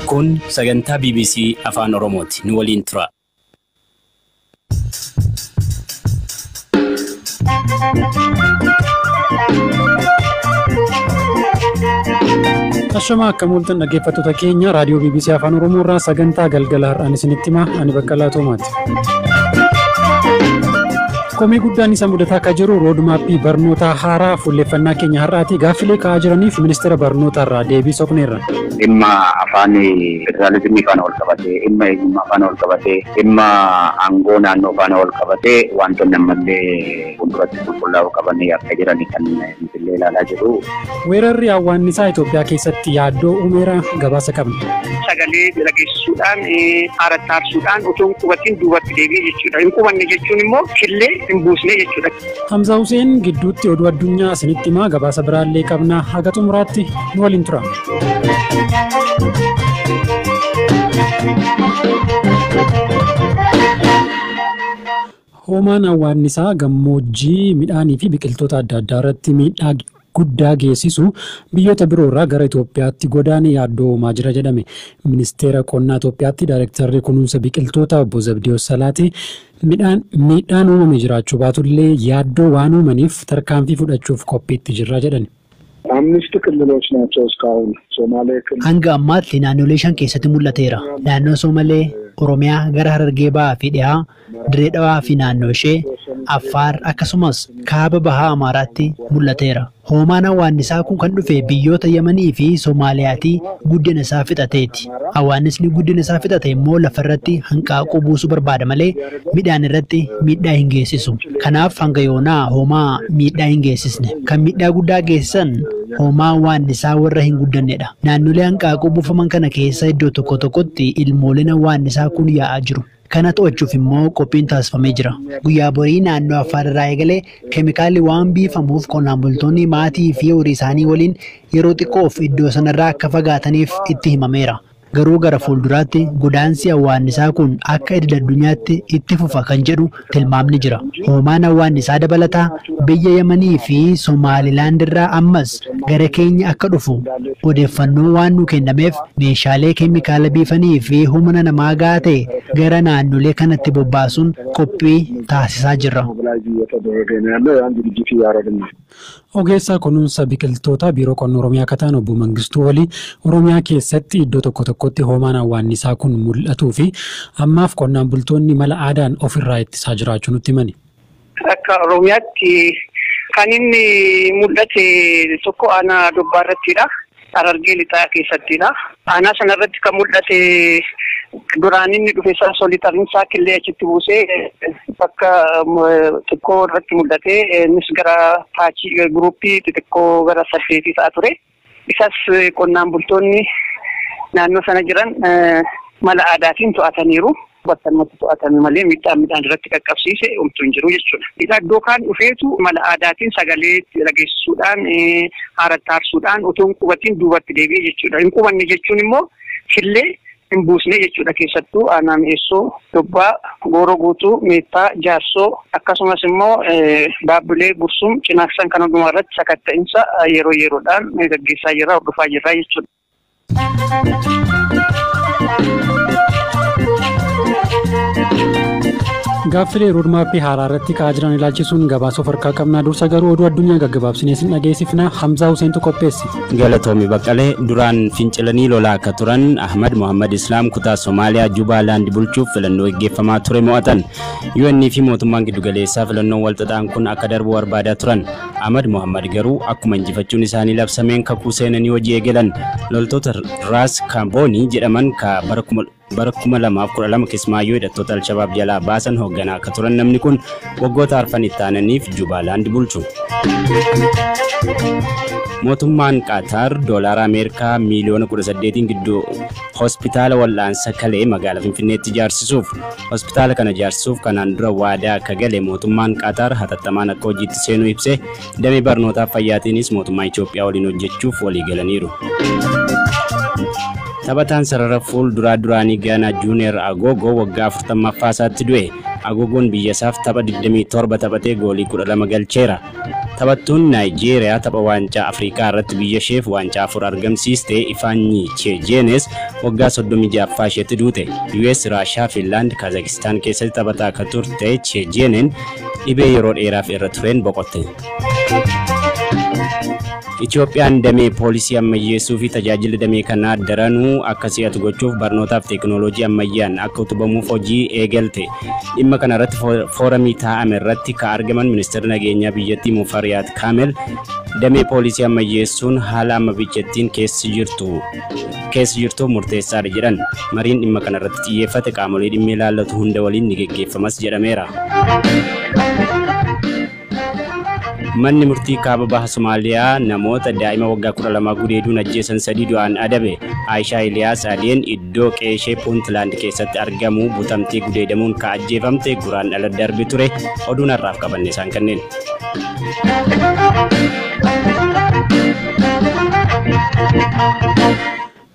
Kun sagantaa BBC Afaan Oromooti. Nu waliin tura. Ashamaa akkam ooltan dhaggeeffattoota keenya raadiyoo BBC Afaan Oromoo irraa sagantaa galgala har'aan isinitti himaa ani Baqqalaa Toomaati. Komii guddaan isa mudataa akka jiru roodmaappii barnootaa haaraa fuulleeffannaa keenya har'aati. Gaaffilee ka'aa jiraniif ministeera barnootaa irraa deebii soqneerra. Dhimma afaan federaalizimii faana wal qabatee, dhimma eenyummaa faana wal qabatee, dhimma aangoo naannoo faana wal qabatee wantoonni ammallee fuulduratti qulqullaa'uu qaban akka jiran kan nutillee ilaalaa jirru. Weerarri hawwaannisaa Itoophiyaa keessatti yaaddoo uumeera gabaasa qabna. Sagalee dhageessisuudhaan, haara aarsuudhaan otoo hin qubatiin duubatti deebi'e jechuudha. Hin qubanne jechuun immoo killee hin buusne jechuudha. Hamza Hussein gidduutti oduu addunyaa isinitti himaa gabaasa biraallee qabna haga xumuraatti nu waliin tura. Hoomaan hawwaannisaa gammoojjii midhaanii fi biqiltoota adda addaa irratti miidhaa guddaa geessisu biyyoota biroo irraa gara Itoophiyaatti godaanee yaaddoo uumaa jira jedhame. Ministeera qonnaa Itoophiyaatti daayirektarri kunuunsa biqiltoota obbo Zabdiyoos Salaatee miidhaan uumame jiraachuu baatullee yaaddoo waan uumaniif tarkaanfii fudhachuuf qophiitti jirra jedhan. አምስት ክልሎች ናቸው እስካሁን ሶማሌ ክልል Hanga ammaatti naannolee shan keessatti mul'ateera. Naannoo Soomalee, Oromiyaa gara Harargee Bahaa fi Dhihaa, Diree Dhawaa fi naannoo ishee, Affaar akkasumas kaaba bahaa Amaaraatti mul'ateera. Hoomaan hawwaannisaa kun kan dhufe biyyoota Yamanii fi Soomaaliyaatii guddina isaa fixateeti. Hawwaannisni guddina isaa fixate immoo lafarratti hanqaaquu buusuu barbaada malee midhaan irratti miidhaa hin geessisu. Kanaaf hanga yoonaa hoomaa miidhaa hin geessisne. Kan miidhaa guddaa geessisan hoomaa hawwaannisaa warra hin guddannedha. Naannolee hanqaaquu buufaman kana keessa iddoo tokko tokkotti ilmooleen hawwaannisaa kun yaa'aa jiru. Kana to'achuuf immoo qophiin taasifamee jira. Guyyaa borii naannoo Affaar irraa eegalee keemikaalli waan biifamuuf qonnaan bultoonni maatii fi horii isaanii waliin yeroo xiqqoof iddoo sanarraa akka fagaataniif itti himameera. Garuu gara fuulduraatti godaansi hawwaannisaa kun akka idil addunyaatti itti fufa kan jedhu tilmaamni jira. Hoomaan hawwaannisaa dabalataa biyya Yamanii fi Somaalilaand irraa ammas gara keenya akka dhufu odeeffannoo waan nu kennameef meeshaalee keemikaala biifanii fi humna namaa gahaa ta'e gara naannolee kanatti bobbaasuun qophii taasisaa jirra. ሞቢላይዝ እየተደረገ ነው ያለው። ያን ዝግጅት እያደረግን ነው። Ogeessa kunuunsa biqiltootaa biiroo qonna Oromiyaa akka ta'an obbo Mangistuu Olii Oromiyaa keessatti iddoo tokko tokkotti hoomaan hawwaannisaa kun mul'atuu fi ammaaf qonnaan bultoonni mala aadaan ofirraa ittisaa jiraachuu nutti himani. Akka Oromiyaatti kan inni mul'ate tokko aanaa Dobbaa irrattidha. Harargee lixaa keessattidha. Aanaa sana irratti kan mul'ate duraan inni dhufe isaa solitariinsaa killee achitti buusee bakka xiqqoo irratti mul'ate innis gara paachii guruppii xixiqqoo gara saddeetii ta'a ture. Isas qonnaan bultoonni naannoo sana jiran mala aadaatiin to'ataniiru. Battalumatti to'atame malee miidhaan midhaan irratti qaqqabsiise homtuu hin jiru jechuudha. Iddoo kaan dhufeetu mala aadaatiin sagalee dhageessisuudhaan, haara aarsuudhaan otoo hin qubatiin duubatti deebi'e jechuudha. Hin qubanne jechuun immoo killee hin buusne jechuudha. Keessattuu aanaa Mi'eessoo, Dobbaa, Gooroo Guutuu, Meettaa, Jaarsoo akkasumas immoo Baabbilee, Gursum, Cinaaksan kan hundumaa irratti sakatta'insa yeroo yeroodhaan gaggeessaa jirra, hordofaa jirra jechuudha. Gaaffilee roodmaappii haaraa irratti ka'aa jiran ilaalchisuun gabaasa of harkaa qabnaa dursa garuu oduu addunyaa gaggabaabsinee sin dhageessifna Hamzaa Huseentu qopheesse. Galatoomi Baqqalee duraan fincilanii lolaa akka turan Ahmad Mohammad Islaam kutaa Somaaliyaa Jubaalaand bulchuuf filannoo gaggeeffamaa ture mo'atan. UN fi mootummaan giddugaleessaa filannoon walxaxaan kun akka darbu barbaadaa turan. Ahmad Mohammad garuu akkuma injifachuun isaanii labsameen kakuu seenanii hojii eegalan. Loltoota Raas Kaamboonii jedhaman ka bara 2012 Kismaayyoo hidhattoota Alshabaab jalaa baasan hoogganaa akka turan namni kun waggoota arfan itti aananiif Jubaalaand bulchu. Mootummaan Qaataar doolaara Ameerikaa miiliyoona 18 gidduu hospitaala wal'aansa kalee magaalaa Finfinneetti ijaarsisuuf hospitaala kana ijaarsisuuf kanaan dura waadaa akka gale mootummaan Qaataar hatattamaan akka hojiitti seenuu ibsee damee barnootaaf fayyaatiinis mootummaa Itoophiyaa waliin hojjechuuf walii galaniiru. Taphataan sarara fuulduraa duraanii Gaanaa Juuniyer Agogo waggaa 40ffaa isaatti du'e. Agogoon biyyasaaf tapha 27 taphatee goolii 12 galcheera. Taphattuun Naayijeeriyaa tapha waancaa Afrikaa irratti biyya isheef waancaa 4 argamsiiste Ifaanyi Chejeenes waggaa 36ffaa isheetti duute. US, Raashaa, Finlaand, Kaazakistaan keessatti taphataa akka turte Chejenen dhibee yeroo dheeraaf irra tureen boqotte. Itoophiyaan damee poolisii ammayyeessuu fi tajaajila damee kanaa daranuu akka si'atu gochuuf barnootaaf teekinooloojii ammayyaan akka utubamuuf hojii eegalte. Dhimma kana irratti fooramii taa'ame irratti kan argaman ministeerri nageenyaa biyyattii Mufariyaat Kaamel damee poolisii ammayyeessuun haala amma biyyattiin keessa jirtuuf murteessaadha jedhan. Mariin dhimma kana irratti xiyyeeffate qaamolee dhimmi ilaallatu hunda waliin ni geggeeffamas jedhameera. Manni murtii kaaba baha Somaaliyaa namoota daa'ima waggaa 12 gudeeduun ajjeesan 3 du'aan adabe. Aayishaa Iliyaas Adeen iddoo qeeshee Puuntland keessatti argamu butamtee gudeedamuun ka ajjeefamte guraan dhala darbe ture. Oduun har'aaf qabanne isaan kanneen.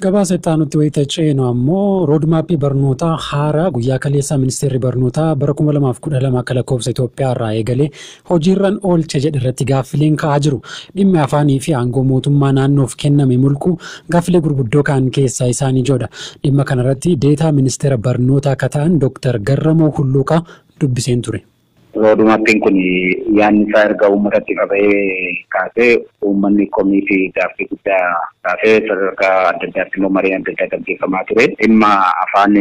Gabaasa itti aanutti wayita ceenu ammoo roodmaappii barnootaa haaraa guyyaa kaleessaa ministeerri barnootaa bara 2012 akka lakkoofsa Itoophiyaa irraa eegalee hojiirran oolche jedhe irratti gaaffileen ka'aa jiru. Dhimmi afaanii fi aangoo mootummaa naannoof kenname mulquu gaaffilee gurguddoo kaan keessaa isaan ijoodha. Dhimma kanarratti deetaa ministeera barnootaa akka ta'an Dr. Garramoo Hulluuqaa dubbiseen ture. Roodmaappiin kun yaadni isaa erga uummatatti ifa ba'ee kaasee uummanni komii fi gaaffii guddaa kaasee sadarkaa adda addaatti immoo mariin adda addaa gaggeeffamaa ture. Dhimma afaan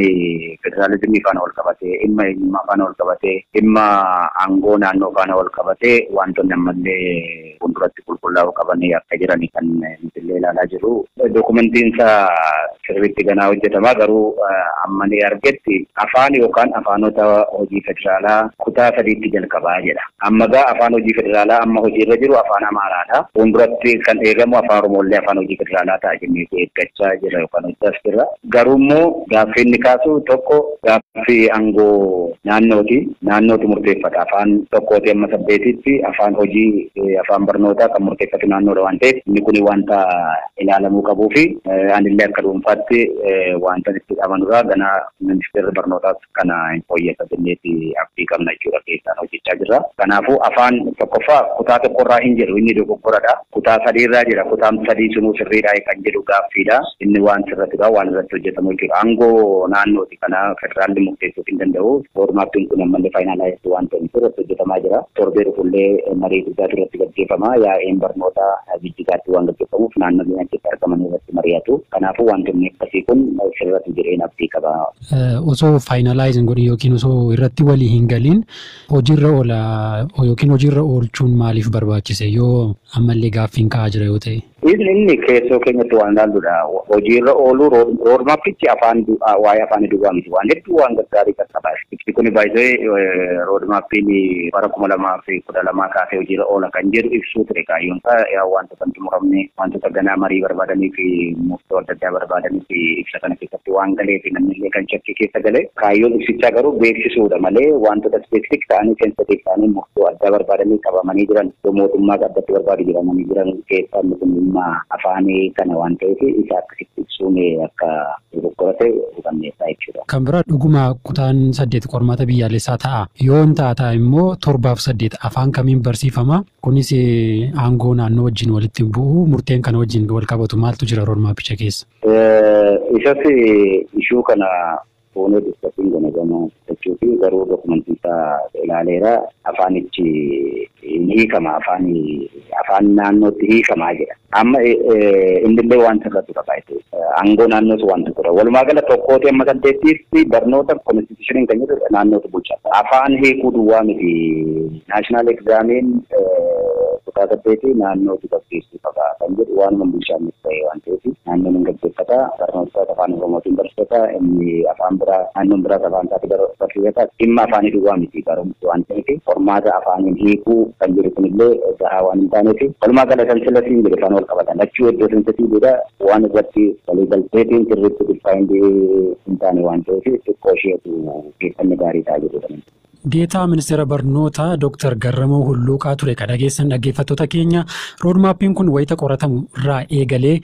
federaalizimii faana wal qabatee, dhimma eenyummaa faana wal qabatee, dhimma aangoo naannoo faana wal qabatee wantoonni ammallee fuulduratti qulqullaa'uu qaban akka jiran kan nuti illee ilaalaa jirru. Dokumentiin isaa sirriitti ganaa hojjetama garuu amma ni argetti afaan yookaan afaanota hojii federaalaa kutaa 3 jalqabaa jedha. Amma gaa afaan hojii federaalaa amma hojiirra jiru afaan Amaaraadha. Fuulduratti kan eegamu afaan Oromollee afaan hojii federaalaa ta'a jennee eeggachaa jira yookaan hojjetas jira. Garuu immoo gaaffii inni kaasu tokko gaaffii aangoo naannooti. Naannootu murteeffata. Afaan tokkooti amma 8tti afaan hojii afaan barnootaa kan murteeffatu naannoodha waan ta'eef inni kun wanta ilaalamuu qabuu fi anillee akka dhuunfaatti wanta itti amanurraa ganaa ministeerri barnootaas kana hin fooyyessa jenneeti abdii qabna jechuudha keessaan hojjechaa jirra. Kanaafuu afaan tokkoffaa kutaa tokkorraa hin jedhu inni dogoggoradha. Kutaa 3irraa jira. Kutaan 3 sunuu sirriidha kan jedhu gaaffiidha. Inni waan sirratudha waan irratti hojjetamu jechuudha. Aangoo naannooti kana federaalli murteessuuf hin danda'u. Roodmaappiin kun ammallee faayinaalaayizii waan ta'eef irratti hojjetamaa jira. Torbee dhufullee marii guddaatu irratti gaggeeffama. Yaa'een barnoota jijjigaatti waan gaggeeffamuuf naannoleen achitti argaman irratti mari'atu. Kanaafuu wantoonni akkasii kun sirratti jireen abdii qaba. Osoo faayinalaayiziin godhin yookiin osoo irratti walii hin galiin hojiirra oola yookiin hojiirra oolchuun maaliif barbaachise yoo ammallee gaaffiin ka'aa jira yoo ta'e? Inni keessoo keenyatti waan ilaalludha. Hojiirra ooluu roodmaappichi afaan waa'ee afaanii duwwaa miti. Waan hedduu waan gaggaarii qaqqaba. Ibsi kun baay'ee roodmaappiin bara 2012 kaasee hojiirra oola kan jedhu ibsuu ture kaayyoon isaa wantoota hin xumuramne wantoota ganaa marii barbaadanii fi murtoo adda addaa barbaadanii fi ibsa kana keessatti waan galee fi namni illee kan shakkii keessa galee kaayyoon ibsichaa garuu beeksisuudha malee wantoota ispeesifik ta'anii sensitiif ta'anii murtoo addaa barbaadanii qabamanii jiran mootummaa addatti barbaadu jedhamanii jiran keessaa inni kun dhimma afaanii kana waan ta'eef isa akkasitti ibsuun akka dogoggora ta'e hubanneessaa jechuudha. Kan biraa dhuguma kutaan 8 qormaata biyyaalessaa ta'a. Yoon ta'a immoo 7 fi 8 afaan kamiin barsiifama? Kunis aangoo naannoo wajjin walitti bu'u murteen kana wajjin wal qabatu maaltu jira roodmaappicha keessa? Isas ishuu kana fuunee diskasiin gona gama jechuu fi garuu dokumentii isaa ilaaleera afaanichi ni hiikama afaan naannootti hiikamaa jedha. Amma innillee waan sirrattu qaba jechuudha. Aangoo naannoos waan tura. Walumaa gala tokkooti amma 8tti barnoota konstitushiniin kan jedhu naannootu bulcha. Afaan hiikuu duwwaa miti. Naashinaal egzaamiin kutaa 8 naannootu gaggeessuu qaba kan jedhu waanuma bulchaannis ta'e waan ta'eef naannoon hin gaggeeffata. Barnoota afaan Oromootiin barsiifata. Inni afaan biraa naannoon biraas afaan isaatti barsiifata. Dhimma afaanii duwwaa miti barumsi waan ta'eef qormaata afaaniin hiikuu kan jedhu kunillee gahaa waan hin taaneef walumaa gala sansilasiin jedhu afaan wal qabatan. Lachuu iddoo sensitiividha waan irratti waliigalteetiin sirriitti difaayindii hin taane waan ta'eef xiqqoo isheetu geeffanni gaarii ta'a jedhudha. Deetaa ministeera barnootaa Dr. Garramoo Hulluuqaa ture kan dhageessan dhaggeeffattoota keenya roodmaappiin kun wayita qoratamu irraa eegalee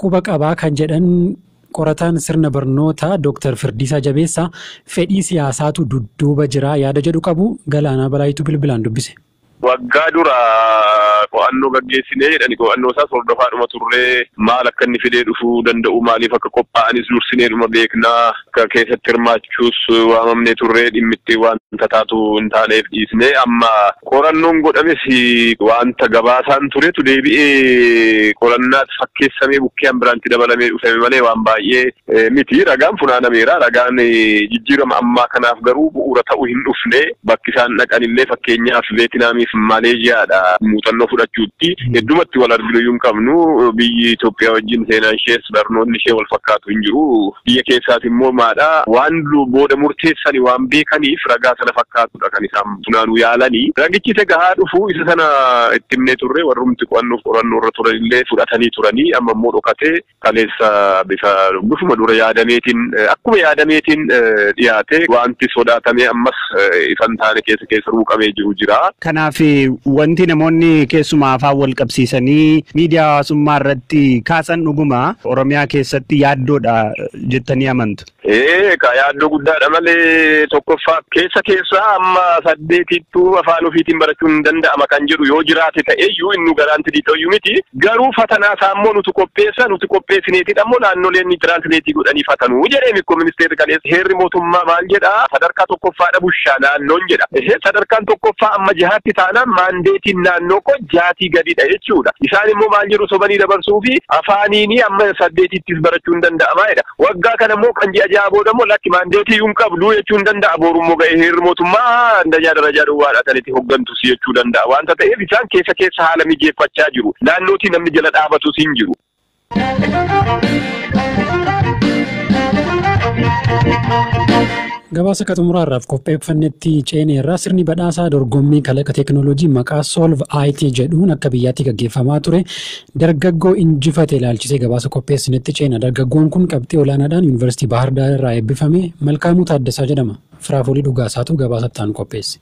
quba qabaa kan jedhan Qorataan sirna barnootaa Dr. Firdiisaa Jabeessaa fedhii siyaasaatu dudduuba jira yaada jedhu qabu. Galaanaa Balaayituu bilbilaan dubbise. Waggaa dura qo'annoo gaggeessinee jedhani, qo'annoo isaas hordofaadhuma turree, maal akka inni fidee dhufuu danda'u, maaliif akka qophaa'anis dursineedhuma beeknaa, akka keessatti hirmaachuus waamamnee turree, dhimmitti wanta taatu hin taaneef dhiisnee. Amma qorannoon godhames wanta gabaasaan turetu deebi'ee qorannaatti fakkeessamee bukkee biraatti dabalamee dhufame malee waan baay'ee miti. Ragaan funaanameera. Ragaan jijjiirama ammaa kanaaf garuu bu'uura ta'uu hin dhufne. Bakki isaan dhaqanillee fakkeenyaaf Veetinaamii fi Maleeshiyaadha. Muuxannoo fudhachuutti heddumatti wal arginu hin qabnu. Biyyi Itoophiyaa wajjin seenaan ishees barnoonni ishee wal fakkaatu hin jiru. Biyya keessaas immoo maadha waan booda murteessani waan beekaniif ragaa sana fakkaatudha kan isaan funaanuu yaalanii. Ragichi isa gahaa dhufu isa sana itti himnee turre, warrumti qo'annoof qorannoo irra turanillee fudhatanii turanii, amma immoo dhokatee kaleessa bifa bifuma dura yaadameetiin akkuma yaadameetiin dhiyaate. Wanti sodaatamee ammas ifan taane keessa keessa ruuqamee jiru jira. Kanaaf wanti namoonni keessumaa afaan wal qabsiisanii miidiyaa hawaasummaa irratti kaasan dhuguma Oromiyaa keessatti yaaddoodha jettanii amantu? Ee, ka yaaddoo guddaadha malee. Tokkoffaa keessa keessa amma saddeetittuu afaan ofiitiin barachuun hin danda'ama kan jedhu yoo jiraate ta'eyyuu, inni guarantee ta'uyyuu miti. Garuu fatanaa isaa immoo nuti qopheessa, nuti qopheessineetidha immoo naannoleen ni translate godhanii fatanuu jedhee mikko ministeerri kaleessa. Heerri mootummaa maal jedha? Sadarkaa tokkoffaadha bushaa naannoon jedha. Sadarkaan tokkoffaa amma jahaatti taanaan mandateiin naannoo koo jaatii gadidha jechuudha. Isaan immoo maal jedhu? Sobanii dabarsuu fi afaaniini amma saddeetittis barachuu hin danda'ama jedha. Waggaa kana immoo kan ji'a 6 booda immoo lakki, mandate hin qabdu jechuu hin danda'a. Boru immoo ga'ee heerri mootummaa andajaa darajaa duwwaadha kan itti hooggantus jechuu danda'a. Wanta ta'eef isaan keessa keessa haala mijeeffachaa jiru. Naannootii namni jala dhaabatus hin jiru. Gabaasa xumuraarraaf qopheeffannetti ceeneerraa. Sirni badhaasaa dorgommii kalaqa teekinooloojii maqaa Solve IT jedhuun akka biyyaatti gaggeeffamaa ture dargaggoo injifate ilaalchisee gabaasa qopheessinetti ceena. Dargaggoon kun qabxii olaanaadhaan Yuunivarsiitii Bahar Daar irraa eebbifame. Malkaamuu Taaddasaa jedhama. Firaafolii Dhugaasaatu gabaasa itti qopheesse.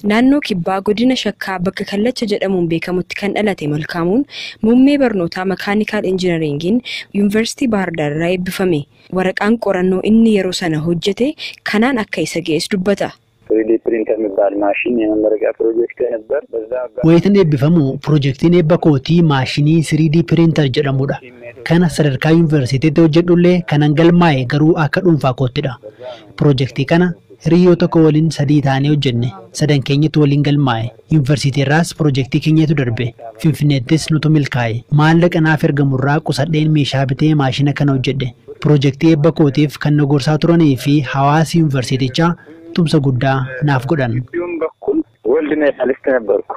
Naannoo Kibbaa godina Shakkaa bakka Kallacha jedhamuun beekamutti kan dhalate Malkaamuun muummee barnootaa mechanical engineeringiin Yuunivarsiitii Bahar Daar irraa eebbifame. Waraqaan qorannoo inni yeroo sana hojjete kanaan akka isa ga'es dubbata. 3D printer የሚባል ማሽን የመመረቂያ ፕሮጀክት ነበር። በዛ Wayitiin eebbifamu piroojeektiin eebba kootii maashinii 3D printer jedhamudha. Kana sadarkaa yuunivarsiitiitti hojjedhullee kanan galmaa'e garuu akka dhuunfaa koottidha. Piroojeektii kana hiriyyoo tokko waliin sadii taanee hojjenne. Sadan keenyatu waliin galmaa'e. Yuunivarsiitii irraas piroojeektii keenyatu darbe. Finfinneettis nutu milkaa'e. Maallaqa naaf ergamurraa qusadheen meeshaa bitee maashina kana hojjedhe. Piroojeektii eebba kootiif kan na gorsaa turanii fi hawaasi yuunivarsiitichaa tumsa guddaa naaf godhan. በኩል ወልድ ሜዳሊስት ነበርኩ።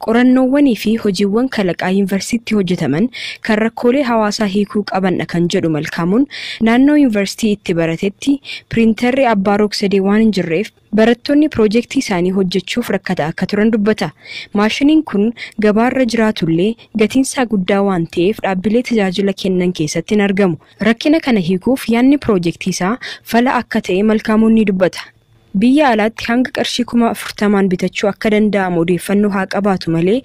Qorannoowwanii fi hojiiwwan kalaqaa yuunivarsiitii hojjetaman kan rakkoolee hawaasaa hiikuu qabanidha kan jedhu Malkaamuun, naannoo yuunivarsiitii itti baratetti piriintarri abbaa rog-sadee waan hin jirreef barattoonni piroojeektii isaanii hojjechuuf rakkataa akka turan dubbata. Maashiniin kun gabaarra jiraatullee gatiinsaa guddaa waan ta'eef dhaabbilee tajaajila kennan keessatti hin argamu. Rakkina kana hiikuuf yaadni piroojeektii isaa fala akka ta'e Malkaamuun ni dubbata. Biyya alaatti hanga qarshii 40,000n bitachuu akka danda'amu odeeffannoo haa qabaatu malee,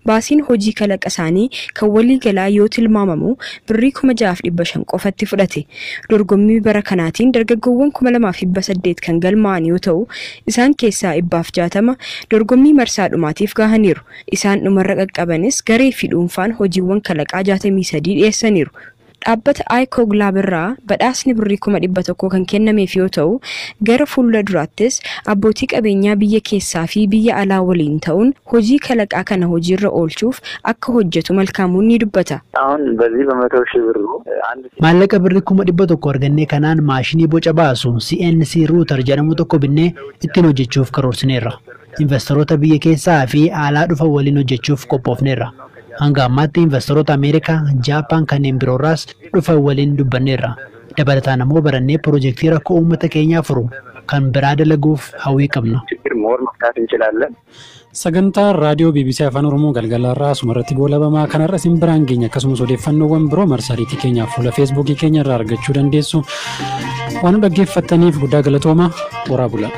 baasiin hojii kalaqa isaanii kan walii galaa yoo tilmaamamu birrii 6,500 qofatti fudhate. Dorgommii bara kanaatiin dargaggoowwan 2,800 kan galmaa'an yoo ta'u, isaan keessaa 160 dorgommii marsaa dhumaatiif gahaniiru. Isaan dhumarra qaqqabanis garee fi dhuunfaan hojiiwwan kalaqaa 63 dhiyeessaniiru. Dhaabbata iCog Lab irraa badhaasni birrii 100,000 kan kennameef yoo ta'u, gara fuula duraattis abbootii qabeenyaa biyya keessaa fi biyya alaa waliin ta'uun hojii kalaqaa kana hojiirra oolchuuf akka hojjetu Malkaamuun ni dubbata. አሁን በዚህ በ100,000 ብሩ አንድ Maallaqa birrii 100,000 argannee kanaan maashinii boca baasu CNC router jedhamu tokko binnee ittiin hojjechuuf karoorsineerra. Investoroota biyya keessaa fi alaa dhufan waliin hojjechuuf qophoofneerra. Hanga ammaatti investoroota Ameerikaa, Jaappaan kanneen biroorraas dhufan waliin dubbanneerra. Dabalataan ammoo barannee piroojeektii rakkoo uummata keenyaa furu kan biraa dalaguuf hawwii qabna. ችግር more መፍታት እንችላለን። Sagantaa raadiyoo BBC Afaan Oromoo galgalarraa asumarratti goolabamaa. Kanarra isin biraan geenya. Akkasumas odeeffannoowwan biroo marsariitii keenyaaf fuula Feesbuukii keenya irraa argachuu dandeessu. Waan nu dhaggeeffattaniif guddaa galatooma. Horaa bulaa.